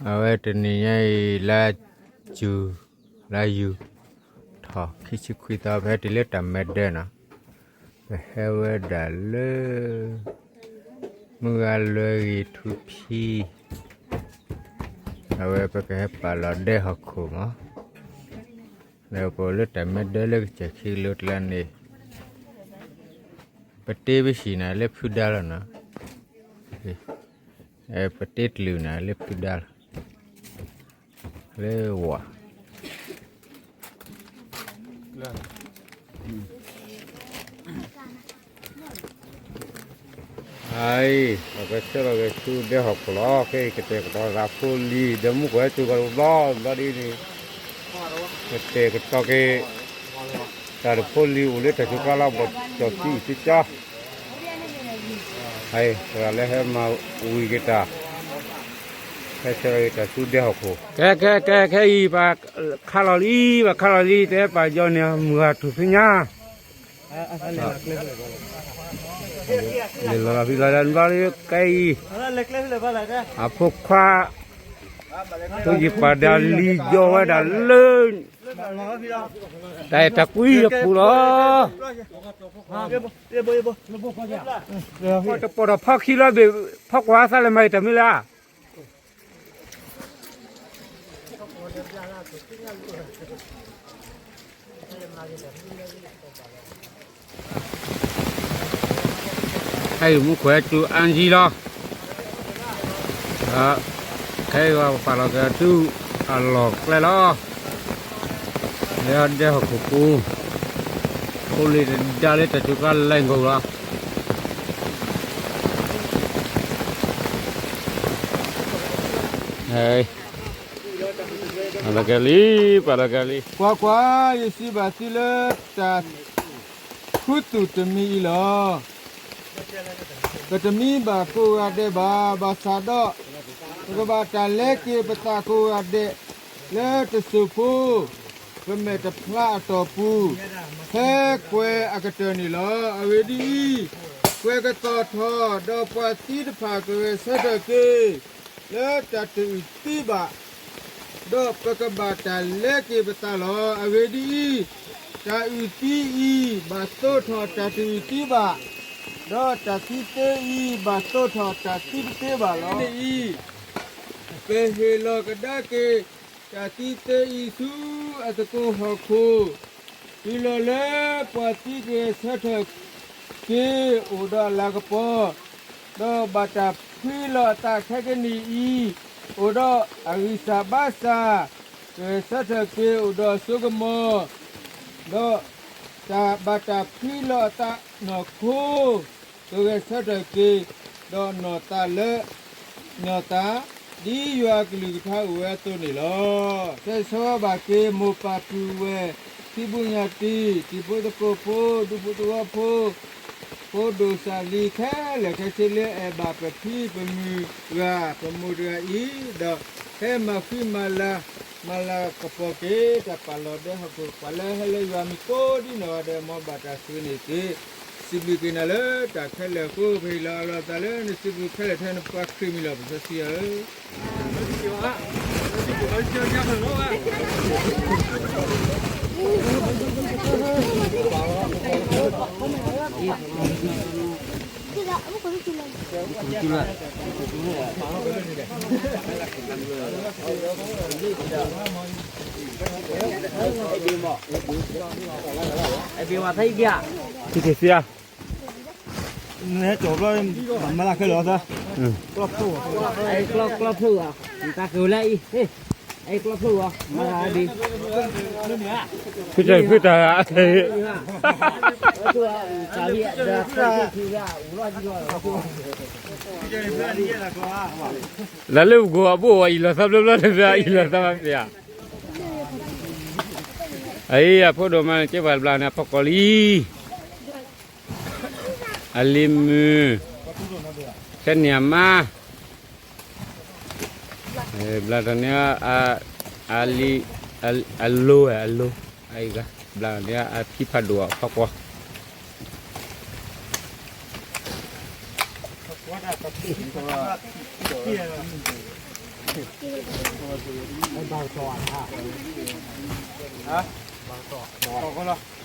အဝဲတနံၤညါအံၤ လါယူၤ, လါယူၤထီၣ် ခံဆံခွံသီ ပဟဲတုၤလၢတၢ်မဲဒၢနီၤ, ပဟဲဝဲဒၣ်လၢ မုၢ်ဂၤလွဲဂ့ၤထူဖံ အဝဲပကဟဲပာ်လီၤဒဲဟီၣ်ခိၣ်မး, ဒီးပအိၣ်လၢတၢ်မဲဒၢလၢကစၢၢ်ခံကလိကျါန့ၣ်, ပတ့ပဟံၣ်နၤလၢဖုဒါလီၤနီၤ, ပတ့တလုာ်နၤလၢဖုဒါလီၤ, လၢဝၤ အံၤ ပကဆှၢလီၤက့ၤဆူဒဲဟီၣ်ခိၣ်လီၤ. ခဲအံၤကတဲာ်ကတီၤသးဖိလံၤ ဒီးမူခိၣ်ဟဲတုၤကီးတဘျီတဘျီဒ်န့ၣ်, ကတဲာ်ကတီၤက့ၤ တၢ်တဖိလံၤအိၣ်လၢတၢ်စူၤကါလီၤ ဘီၣ်ကၠီၣ်သံအံၤကၠီ, အံၤ ပှၤလၢဟဲမၤဝံၤက့ၤတၢ်, ဟဲဆှၢလီၤက့ၤတၢ်ဆူဒဲဟီၣ်ခိၣ်, ခဲ ခဲ ခဲ ခဲအံၤ ပခါလီၤလံ ပခါလီၤလံ တဲပာ်ယီၤန့ၣ် မုၢ်ဂၤထူၣ်ဆူညါ လဲၤလီၤလီၤဖံလီၤလၢနဘျီလၢကဲအံၤ, အဖိခွါ ဖိယံၤပာ်ဒၣ်လံယီၤဝဲဒၣ်လၢ တၢ်အဲၣ်တၢ်ကွံအပူၤလီၤ. တပိာ်ဒီးဖီခံလီၤဘ့ၣ် ဖီကွၢ်သးလဲၤမၤအံၤတၢ်မ့ၢ်လၢ ခဲအံၤမူခိၣ်ဟဲတုၤအါယံၤလီၤ. ခဲအံၤပပာ်လီၤက့ၤဆူအလီၢ်ကျဲလီၤ. လၢဒဲဟီၣ်ခိၣ်ပူၤ, ဖိလံၤတဒါလၢတၢ်စူၤကါလဲၤဂီၢ်လီၤ. ပာ်လီၤက့ၤလံ, ပာ်လီၤက့ၤလံ. ကွၢ်ကွၢ်, ယစံးဘၣ်သုလၢတၢ်ခူသူၣ်တမံၤအံၤလီၤ. ပတမံဘၣ်ကိးဂၤဒဲးဘၣ်, ဘၣ်ဆၣ်ဒီး ပကဘၣ်တၢ်လဲက့ၤပသးကိးဂၤဒဲး လၢတစိၢ်ဖိ ပမဲာ်တဖျါအတီၢ်ပူၤ ဖဲကွဲၤအကတၢၢ်န့ၣ်လီၤ. အဂ့ၢ်ဒ်အံၤ, ကွဲၤကသီၣ်ထီၣ် ဒီးပှၤသံတဖၣ်ကဂဲၤဆၢထၢၣ်က့ၤ လၢတၢ်တအုၣ်သံဘၣ် ဒီးပကဘၣ်တၢ်လဲက့ၤပသးလီၤ. အဂ့ၢ်ဒ်အံၤ, တၢ်အုၣ်သံအံၤ ဘၣ်သိးထီၣ်တၢ်တအုၣ်သံဘၣ်, ဒီးတၢ်သံသ့အံၤ ဘၣ်သိးထီၣ်တၢ်သံတသ့ဘၣ်လီၤ. အံၤ, ပဟ့ၣ်လီၤကဒါက့ၤ တၢ်သံသ့အံၤဆူအသကိးဟီၣ်ခိၣ် တုၤလီၤလၢပှၤသံကဂဲၤဆၢထၢၣ်က့ၤအိၣ်ဒီးအလၤကပီၤ, ဒီးဘၣ်တၢ်ဖှံလီၤအသးခဲကနံၣ်အံၤ အိၣ်ဒီးအဂံၢ်စၢ်ဘါစၢ်, ကဂဲၤဆၢထၢၣ်က့ၤအိၣ်ဒီးအစိကမီၤ, ဒီးတၢ်ဘၣ်တၢ်ဖှံလီၤအသးနီၢ်ခိ ကဂဲၤဆၢထၢၣ်က့ၤ ဒီးနီၢ်သးလၢ နီၢ်သး ဒ်ယွၤအကလုၢ်ကထါအိၣ်ဝဲအသိးန့ၣ်လီၤ. ဆၢဂ့ၤဆၢဝါဘၣ်က့ၤ မိၢ်ပၢ်ပုၢ်ဝဲၢ် ဖံးဘိညၣ်တံၢ် တံၤဖိသကိးဖိ ဒူဖိသဝီဖိ ဖိဒိၣ်စၢ်လံၤခဲလၢာ်ခဲဆ့လၢအဲၣ်ဘၣ်ပဖံပမုၢ်ဂၤ ပမိၢ်တဂၤအံၤ, ဒီးဟဲမၤဃံမၤလၤ မၤလၤကပီၤက့ၤ တၢ်ပာ်လီၤဒဲဟီၣ်ခိၣ် ပှၤလၢဟဲလၢယွၤမံၤကိးဒ်နီၢ်ဂၤဒဲး မ်ဘၣ်တၢ်ဆိၣ်ဂ့ၤန့ၣ်သ့, စံးဘျုးက့ၤနၤလၢတၢ်ခဲလၢာ်အဃိ ပဟ့ၣ်လီၤအလီၤသးလၢနစုပူၤခဲလၢာ်ထဲနပှၤခရံာ်မံၤလီၤ ပစီဆှံယွၤဧၢ. ဖုတၢ်ဖုတၢ် လၢလၢပကိးအဘိၣ်ဝဲ အံၤလီၤသးဘျီဘျီတဘျီ အံၤလီၤသးဘၣ်ဖဲဧါ. အအံၤ အဖိဒိၣ်မးန့ၣ် ကဲပှၤတဘျီန့ၣ် အဖီကိးလံ, အလံၤမုၣ်, ခဲန့ၣ်အမါ, ဘျီတန့ၣ် အလံၤ, အလိၤ, အလိၤ, အအံၤ ဘျီန့ၣ် အဖံဖးဒိၣ်အဖီကွီ ဘၣ်ကတီၤဧါ, ဘၣ်ကတီၤ, ဘၣ်ကတီၤလီၤ.